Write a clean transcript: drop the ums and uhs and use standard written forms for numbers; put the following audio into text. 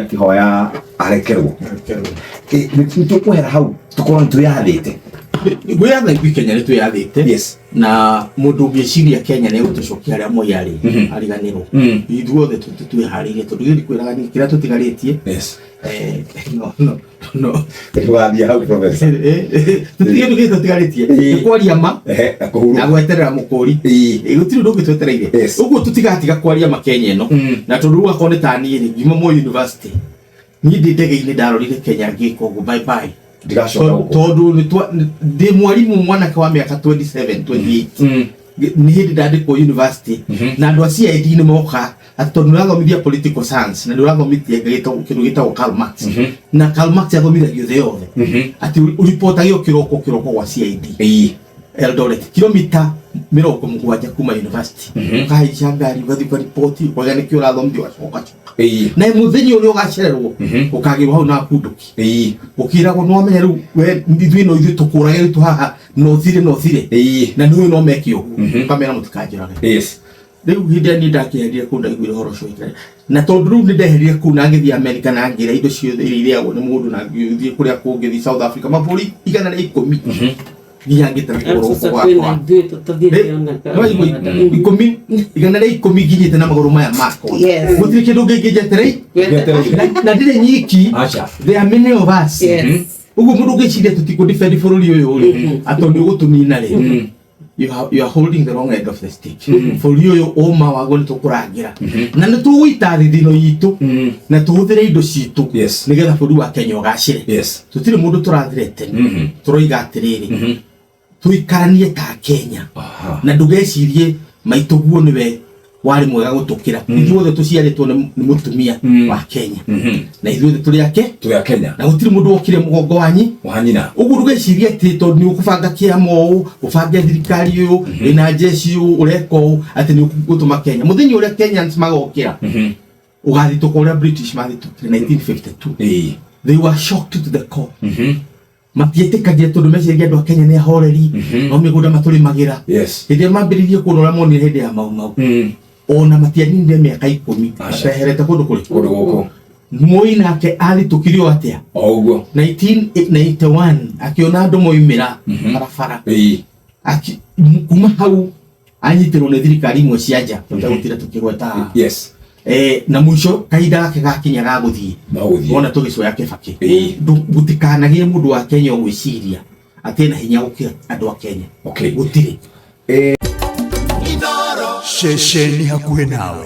Akĩhoya arekerwo. Nĩ tũkwehera hau tũkorwo nĩ twĩyathĩte. Gwĩyatha ithuĩ Kenya nĩ twĩyathĩte. Na mũndũ ũngĩciria Kenya nĩ egũtũcokia harĩa Moi arĩ, ariganĩrwo. Ithuothe twĩharĩirie tondũ ithuĩ ndikwĩraga niĩ kĩrĩa tũtigarĩtie. No, no, no. Tũgathiĩ hau, Professor. Tũtirĩ kĩndũ kĩngĩ tũtigarĩtie. Nĩ kwaria ma Ehe, na kũhurũka. Na gweterera mũkũri. Gũtirĩ ũndũ ũngĩ twetereire. Ũguo tũtigatiga kwaria ma Kenya ĩno. Na tondũ rĩu akorwo nĩ ta niĩ rĩ, ngiuma Moi University, niĩ ndĩ ndege-inĩ ndarorire Kenya ngĩka ũguo, bye bye. Ndigacoka gũkũ. Tondũ ndĩ mwarimũ mwanake wa mĩaka 27, 28, nĩ hĩndĩ ndandĩkwo university, na andũ a CID nĩ moka atĩ tondũ nĩ ũrathomithia political science na nĩ ũrathomithia kĩndũ gĩtagwo Karl Marx, na Karl Marx athomithagio thĩ yothe, atĩ ũribotagio kĩroko kĩroko gwa CID Eldoret, kilomita 70 kuma university. Ũkahaica ngari, ũgathiĩ ũkariboti, ũkauga nĩkĩ ũrathomithio, ũgacoka ũgacoka. Na mũthenya ũrĩa ũgacererwo, ũkagĩrwo hau na kunduki, ũkĩragwo nĩ wamenya rĩu we ithuĩ no ithuĩ tũkũrage rĩu haha, no ũthire, no ũthire. Na nĩ ũyũ no meke ũguo, ũkamera mũtikanjũrage. Rĩu hĩndĩ ĩrĩa niĩ ndakĩeherire kũu, ndaiguire ũhoro ũcio ũikare, na tondũ rĩu nĩ ndeherire kũu na ngĩthiĩ America na ngĩrĩa indo ciothe iria irĩagwo nĩ mũndũ, na ngĩthiĩ kũrĩa kũngĩ, thiĩ South Africa, mabũrũri 110, nginya ngĩtara kũgũrũ Sasa gũkũ kwĩna gwakwa. ithuĩ tũtathiĩte ona Nĩwaigua 110 nginyĩte na magũrũ maya makwa. Gũtirĩ kĩndũ ngĩngĩnjeterei. Na ndirĩ nyiki. Aca. There are many of us. Ũguo mũndũ ũngĩciria tũtikũ defend bũrũri ũyũ rĩ, atĩ nĩ ũgũtũnina rĩ, you are holding the wrong end of the stick. Bũrũri ũyũ ũma waguo nĩ tũkũrangĩra, na nĩ tũgũita thithino itũ na tũhũthĩre indo citũ nĩgetha bũrũri wa Kenya ũgacĩre. Tũtirĩ mũndũ tũrathirete. Tũroiga atĩrĩrĩ, tũikaranie ta Kenya, na ndũgecirie maitũ guo nĩwe warĩ mwega gũtũkĩra. Ithuothe tũciarĩtwo nĩ mũtumia wa Kenya, na ithuothe tũrĩ ake. Tũrĩ a Kenya. Na gũtirĩ mũndũ wokire mũgongo wanyi wa nyina. Ũguo ndũgecirie atĩ tondũ nĩ ũkũbanga kĩama ũũ, ũbange thirikari ũyũ ĩna jeshi ũũ, ũreka ũũ, atĩ nĩ ũgũtũma Kenya. Mũthenya ũrĩa Kenyans magokĩra, ũgathitũka ũrĩa British mathitũkire 1952. They were shocked to the core. Matiĩtĩkagia tondũ meciragia andũ a Kenya nĩ ahoreri, no mĩgũnda matũrĩmagĩra. Hĩndĩ ĩrĩa mambĩrĩirie kuona ũrĩa monire hĩndĩ ya Mau Mau, ona matianinire mĩaka 10 Aca. mateherete kũndũ kũrĩ Kũndũ gũkũ. Moi nake athitũkire o atĩa? O ũguo. 1991 akĩona andũ moimĩra barabara. Kuma hau anyitĩrwo nĩ thirikari imwe cia nja tũtegũtinda tũkĩgweta haha. Na mũico kahinda gake gakinya ga gũthiĩ, No gũthiĩ. wona tũgĩcoya Kĩbakĩ. Gũtikanagĩe mũndũ wa Kenya ũgwĩciria atĩ ena hinya gũkĩra andũ a Kenya. Gũtirĩ. Ceceni hakuhĩ nawe.